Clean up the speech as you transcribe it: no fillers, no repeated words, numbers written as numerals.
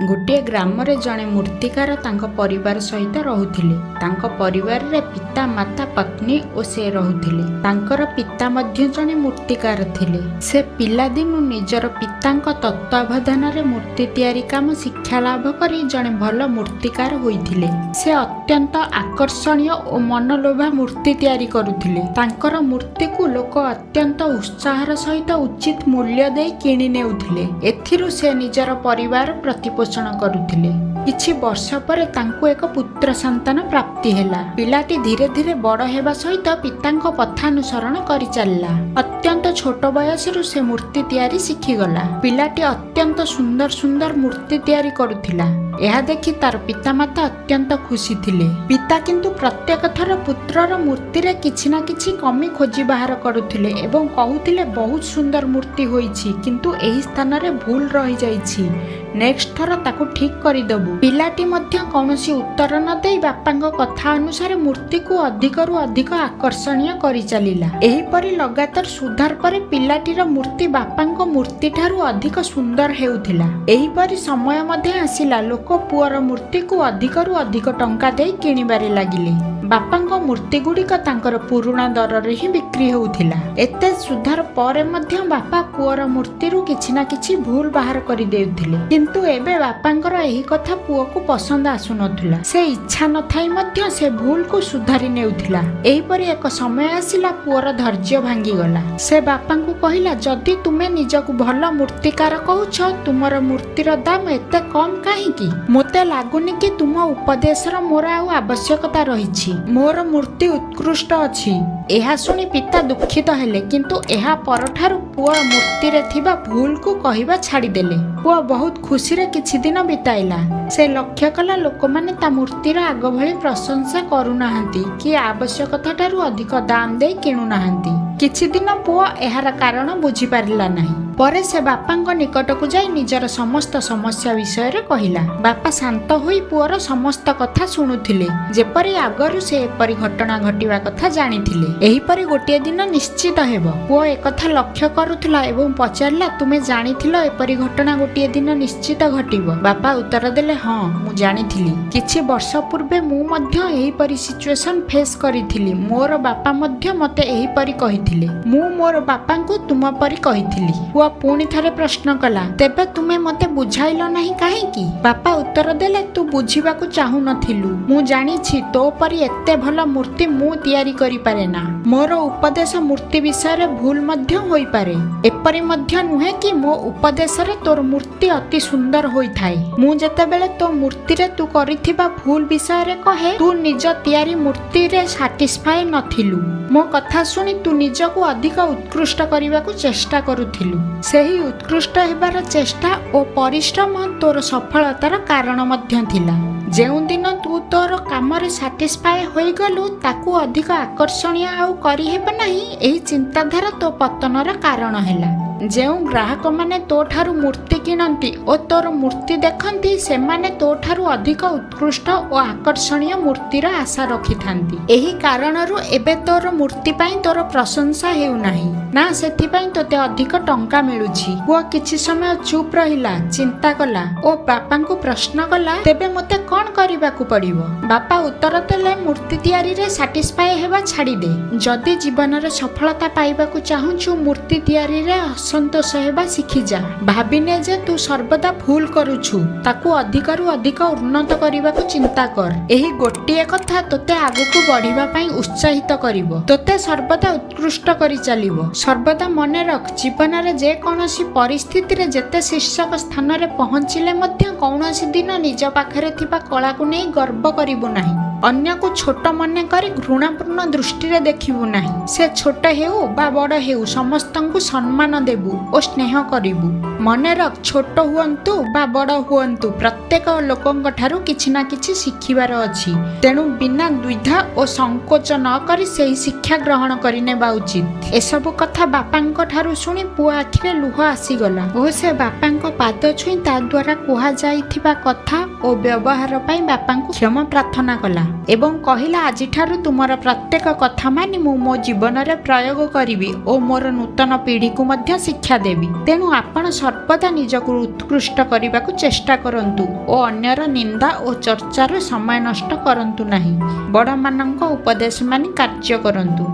ଗୋଟିଏ ଗ୍ରାମରେ ଜଣେ ମୂର୍ତ୍ତିକାର ତାଙ୍କ ପରିବାର ସହିତ ରହୁଥିଲେ। ତାଙ୍କ ପରିବାରରେ ପିତା, ମାତା, ପତ୍ନୀ ଓ ସେ ରହୁଥିଲେ। ତାଙ୍କର ପିତା ମଧ୍ୟ ଜଣେ ମୂର୍ତ୍ତିକାର ଥିଲେ। ସେ ପିଲାଦିନୁ ନିଜର ପିତାଙ୍କ ତତ୍ତ୍ୱାବଧାନରେ ମୂର୍ତ୍ତି ତିଆରି କାମ ଶିକ୍ଷାଲାଭ କରି ଜଣେ ଭଲ ମୂର୍ତ୍ତିକାର ହୋଇଥିଲେ। ସେ ଅତ୍ୟନ୍ତ ଆକର୍ଷଣୀୟ ଓ ମନଲୋଭା ମୂର୍ତ୍ତି ତିଆରି କରୁଥିଲେ। ତାଙ୍କର ମୂର୍ତ୍ତିକୁ ଲୋକ ଅତ୍ୟନ୍ତ ଉତ୍ସାହର ସହିତ ଉଚିତ ମୂଲ୍ୟ ଦେଇ କିଣି ନେଉଥିଲେ। ଏଥିରୁ ସେ ନିଜର ପରିବାର ପ୍ରତିପୋଷଣ କରୁଥିଲେ। କିଛି ବର୍ଷ ପରେ ତାଙ୍କୁ ଏକ ପୁତ୍ର ସନ୍ତାନ ପ୍ରାପ୍ତି ହେଲା। ପିଲାଟି ଧୀରେ ଧୀରେ ବଡ଼ ହେବା ସହିତ ପିତାଙ୍କ ପଥାନୁସରଣ କରିଚାଲିଲା। ଅତ୍ୟନ୍ତ ଛୋଟ ବୟସରୁ ସେ ମୂର୍ତ୍ତି ତିଆରି ଶିଖିଗଲା। ପିଲାଟି ଅତ୍ୟନ୍ତ ସୁନ୍ଦର ସୁନ୍ଦର ମୂର୍ତ୍ତି ତିଆରି କରୁଥିଲା। ଏହା ଦେଖି ତାର ପିତାମାତା ଅତ୍ୟନ୍ତ ଖୁସି ଥିଲେ। ପିତା କିନ୍ତୁ ପ୍ରତ୍ୟେକ ଥର ପୁତ୍ରର ମୂର୍ତ୍ତିରେ କିଛି ନା କିଛି କମି ଖୋଜି ବାହାର କରୁଥିଲେ ଏବଂ କହୁଥିଲେ, "ବହୁତ ସୁନ୍ଦର ମୂର୍ତ୍ତି ହୋଇଛି, କିନ୍ତୁ ଏହି ସ୍ଥାନରେ ଭୁଲ ରହିଯାଇଛି। ନେକ୍ସଟ ଥର ତାକୁ ଠିକ୍ କରିଦେବୁ।" ପିଲାଟି ମଧ୍ୟ କୌଣସି ଉତ୍ତର ନ ଦେଇ ବାପାଙ୍କ କଥା ଅନୁସାରେ ମୂର୍ତ୍ତିକୁ ଅଧିକରୁ ଅଧିକ ଆକର୍ଷଣୀୟ କରିଚାଲିଲା। ଏହିପରି ଲଗାତାର ସୁଧାର ପରେ ପିଲାଟିର ମୂର୍ତ୍ତି ବାପାଙ୍କ ମୂର୍ତ୍ତିଠାରୁ ଅଧିକ ସୁନ୍ଦର ହେଉଥିଲା। ଏହିପରି ସମୟ ମଧ୍ୟ ଆସିଲା, ଲୋକ ପୁଅର ମୂର୍ତ୍ତିକୁ ଅଧିକରୁ ଅଧିକ ଟଙ୍କା ଦେଇ କିଣିବାରେ ଲାଗିଲେ। ବାପାଙ୍କ ମୂର୍ତ୍ତିଗୁଡ଼ିକ ତାଙ୍କର ପୁରୁଣା ଦରରେ ହିଁ ବିକ୍ରି ହେଉଥିଲା। ଏତେ ସୁଧାର ପରେ ମଧ୍ୟ ବାପା ପୁଅର ମୂର୍ତ୍ତିରୁ କିଛି ନା କିଛି ଭୁଲ ବାହାର କରିଦେଉଥିଲେ। କିନ୍ତୁ ଏବେ ବାପାଙ୍କର ଏହି କଥା ପୁଅକୁ ପସନ୍ଦ ଆସୁନଥିଲା। ସେ ଇଚ୍ଛା ନଥାଇ ମଧ୍ୟ ସେ ଭୁଲକୁ ସୁଧାରି ନେଉଥିଲା। ଏହିପରି ଏକ ସମୟ ଆସିଲା, ପୁଅର ଧୈର୍ଯ୍ୟ ଭାଙ୍ଗିଗଲା। ସେ ବାପାଙ୍କୁ କହିଲା, "ଯଦି ତୁମେ ନିଜକୁ ଭଲ ମୂର୍ତ୍ତିକାର କହୁଛ, ତୁମର ମୂର୍ତ୍ତିର ଦାମ ଏତେ କମ୍ କାହିଁକି? ମୋତେ ଲାଗୁନି କି ତୁମ ଉପଦେଶର ମୋର ଆଉ ଆବଶ୍ୟକତା ରହିଛି। ମୋର ମୂର୍ତ୍ତି ଉତ୍କୃଷ୍ଟ ଅଛି।" ଏହା ଶୁଣି ପିତା ଦୁଃଖିତ ହେଲେ, କିନ୍ତୁ ଏହା ପରଠାରୁ ପୁଅ ମୂର୍ତ୍ତିରେ ଥିବା ଭୁଲକୁ କହିବା ଛାଡ଼ିଦେଲେ। ପୁଅ ବହୁତ ଖୁସିରେ କିଛି ଦିନ ବିତାଇଲା। ସେ ଲକ୍ଷ୍ୟ କଲା, ଲୋକମାନେ ତା ମୂର୍ତ୍ତିର ଆଗ ଭଳି ପ୍ରଶଂସା କରୁନାହାନ୍ତି କି ଆବଶ୍ୟକତା ଠାରୁ ଅଧିକ ଦାମ ଦେଇ କିଣୁନାହାନ୍ତି। କିଛି ଦିନ ପୁଅ ଏହାର କାରଣ ବୁଝିପାରିଲା ନାହିଁ। ପରେ ସେ ବାପାଙ୍କ ନିକଟକୁ ଯାଇ ନିଜର ସମସ୍ତ ସମସ୍ୟା ବିଷୟରେ କହିଲା। ବାପା ଶାନ୍ତ ହୋଇ ପୁଅର ସମସ୍ତ କଥା ଶୁଣୁଥିଲେ, ଯେପରି ଆଗରୁ ସେ ଏପରି ଘଟଣା ଘଟିବା କଥା ଜାଣିଥିଲେ। ଏହିପରି ଗୋଟିଏ ଦିନ ନିଶ୍ଚିତ ହେବ। ପୁଅ ଏକଥା ଲକ୍ଷ୍ୟ କରୁଥିଲା ଏବଂ ପଚାରିଲା, "ତୁମେ ଜାଣିଥିଲ ଏପରି ଘଟଣା ଗୋଟିଏ ଦିନ ନିଶ୍ଚିତ ଘଟିବ?" ବାପା ଉତ୍ତର ଦେଲେ, "ହଁ, ମୁଁ ଜାଣିଥିଲି। କିଛି ବର୍ଷ ପୂର୍ବେ ମୁଁ ମଧ୍ୟ ଏହିପରି ସିଚୁଏସନ ଫେସ୍ କରିଥିଲି। ମୋର ବାପା ମଧ୍ୟ ମୋତେ ଏହିପରି କହିଥିଲେ। ମୁଁ ମୋର ବାପାଙ୍କୁ ତୁମ ପରି କହିଥିଲି।" ପୁଅ ପୁଣି ଥରେ ପ୍ରଶ୍ନ କଲା, "ତେବେ ତୁମେ ମୋତେ ବୁଝାଇଲ ନାହିଁ କାହିଁକି?" ବାପା ଉତ୍ତର ଦେଲେ, "ତୁ ବୁଝିବାକୁ ଚାହୁଁନଥିଲୁ। ମୁଁ ଜାଣିଛି, ତୋ ପରି ଏତେ ଭଲ ମୂର୍ତ୍ତି ମୁଁ ତିଆରି କରିପାରେ ନା। ମୋର ଉପଦେଶ ମୂର୍ତ୍ତି ବିଷୟରେ ଭୁଲ ମଧ୍ୟ ହୋଇପାରେ। ଏପରି ମଧ୍ୟ ନୁହେଁ କି ମୋ ଉପଦେଶରେ ତୋର ମୂର୍ତ୍ତି ଅତି ସୁନ୍ଦର ହୋଇଥାଏ। ମୁଁ ଯେତେବେଳେ ତୋ ମୂର୍ତ୍ତିରେ ତୁ କରିଥିବା ଭୁଲ ବିଷୟରେ କହେ, ତୁ ନିଜ ତିଆରି ମୂର୍ତ୍ତିରେ ସାଟିସ୍ଫାଏ ନଥିଲୁ। ମୋ କଥା ଶୁଣି ତୁ ନିଜକୁ ଅଧିକ ଉତ୍କୃଷ୍ଟ କରିବାକୁ ଚେଷ୍ଟା କରୁଥିଲୁ। ସେହି ଉତ୍କୃଷ୍ଟ ହେବାର ଚେଷ୍ଟା ଓ ପରିଶ୍ରମ ତୋର ସଫଳତାର କାରଣ ମଧ୍ୟ ଥିଲା। ଯେଉଁଦିନ ତୁ ତୋର କାମରେ ସାଟିସ୍ଫାଏ ହୋଇଗଲୁ, ତାକୁ ଅଧିକ ଆକର୍ଷଣୀୟ ଆଉ କରିହେବ ନାହିଁ, ଏହି ଚିନ୍ତାଧାରା ତୋ ପତନର କାରଣ ହେଲା। ଯେଉଁ ଗ୍ରାହକମାନେ ତୋଠାରୁ ମୂର୍ତ୍ତି କିଣନ୍ତି ଓ ତୋର ମୂର୍ତ୍ତି ଦେଖନ୍ତି, ସେମାନେ ତୋଠାରୁ ଅଧିକ ଉତ୍କୃଷ୍ଟ ଓ ଆକର୍ଷଣୀୟ ମୂର୍ତ୍ତିର ଆଶା ରଖିଥାନ୍ତି। ଏହି କାରଣରୁ ଏବେ ତୋର ମୂର୍ତ୍ତି ପାଇଁ ତୋର ପ୍ରଶଂସା ହେଉନାହିଁ, ନା ସେଥିପାଇଁ ତୋତେ ଅଧିକ ଟଙ୍କା ମିଳୁଛି।" ପୁଅ କିଛି ସମୟ ଚୁପ୍ ରହିଲା, ଚିନ୍ତା କଲା ଓ ବାପାଙ୍କୁ ପ୍ରଶ୍ନ କଲା, "ତେବେ ମୋତେ କଣ କରିବାକୁ ପଡ଼ିବ?" ବାପା ଉତ୍ତର ଦେଲେ, "ମୂର୍ତ୍ତି ତିଆରିରେ ସାଟିସ୍ଫାଏ ହେବା ଛାଡ଼ିଦେ। ଯଦି ଜୀବନରେ ସଫଳତା ପାଇବାକୁ ଚାହୁଁଛୁ, ମୂର୍ତ୍ତି ତିଆରିରେ ଅସନ୍ତୋଷ ହେବା ଶିଖିଯା। ଭାବିନେ ଯେ ତୁ ସର୍ବଦା ଭୁଲ କରୁଛୁ। ତାକୁ ଅଧିକରୁ ଅଧିକ ଉନ୍ନତ କରିବାକୁ ଚିନ୍ତା କର। ଏହି ଗୋଟିଏ କଥା ତୋତେ ଆଗକୁ ବଢ଼ିବା ପାଇଁ ଉତ୍ସାହିତ କରିବ, ତୋତେ ସର୍ବଦା ଉତ୍କୃଷ୍ଟ କରି ଚାଲିବ। ସର୍ବଦା ମନେ ରଖ, ଜୀବନରେ ଯେକୌଣସି ପରିସ୍ଥିତିରେ ଯେତେ ଶୀର୍ଷକ ସ୍ଥାନରେ ପହଞ୍ଚିଲେ ମଧ୍ୟ କୌଣସି ଦିନ ନିଜ ପାଖରେ ଥିବା କଳାକୁ ନେଇ ଗର୍ବ କରିବୁ ନାହିଁ। ଅନ୍ୟକୁ ଛୋଟ ମନେ କରି ଘୃଣାପୂର୍ଣ୍ଣ ଦୃଷ୍ଟିରେ ଦେଖିବୁ ନାହିଁ। ସେ ଛୋଟ ହେଉ ବା ବଡ଼ ହେଉ, ସମସ୍ତଙ୍କୁ ସମ୍ମାନ ଦେବୁ ଓ ସ୍ନେହ କରିବୁ। ମନେ ରଖ, ଛୋଟ ହୁଅନ୍ତୁ ବା ବଡ଼ ହୁଅନ୍ତୁ, ପ୍ରତ୍ୟେକ ଲୋକଙ୍କ ଠାରୁ କିଛି ନା କିଛି ଶିଖିବାର ଅଛି। ତେଣୁ ବିନା ଦ୍ୱିଧା ଓ ସଂକୋଚ ନ କରି ସେହି ଶିକ୍ଷା ଗ୍ରହଣ କରିନେବା ଉଚିତ।" ଏସବୁ କଥା ବାପାଙ୍କ ଠାରୁ ଶୁଣି ପୁଅ ଆଖିରେ ଲୁହ ଆସିଗଲା ଓ ସେ ବାପାଙ୍କ ପାଦ ଛୁଇଁ ତା ଦ୍ୱାରା କୁହାଯାଇଥିବା କଥା ଓ ବ୍ୟବହାର ପାଇଁ ବାପାଙ୍କୁ କ୍ଷମା ପ୍ରାର୍ଥନା କଲା ଏବଂ କହିଲା, "ଆଜିଠାରୁ ତୁମର ପ୍ରତ୍ୟେକ କଥା ମାନି ମୁଁ ମୋ ଜୀବନରେ ପ୍ରୟୋଗ କରିବି ଓ ମୋର ନୂତନ ପିଢ଼ିକୁ ମଧ୍ୟ ଶିକ୍ଷା ଦେବି। ତେଣୁ ଆପଣ ସର୍ବଦା ସର୍ବଦା ନିଜକୁ ଉତ୍କୃଷ୍ଟ କରିବାକୁ ଚେଷ୍ଟା କରନ୍ତୁ ଓ ଅନ୍ୟର ନିନ୍ଦା ଓ ଚର୍ଚ୍ଚାରୁ ସମୟ ନଷ୍ଟ କରନ୍ତୁ ନାହିଁ। ବଡ଼ମାନଙ୍କ ଉପଦେଶ ମାନି କାର୍ଯ୍ୟ କରନ୍ତୁ।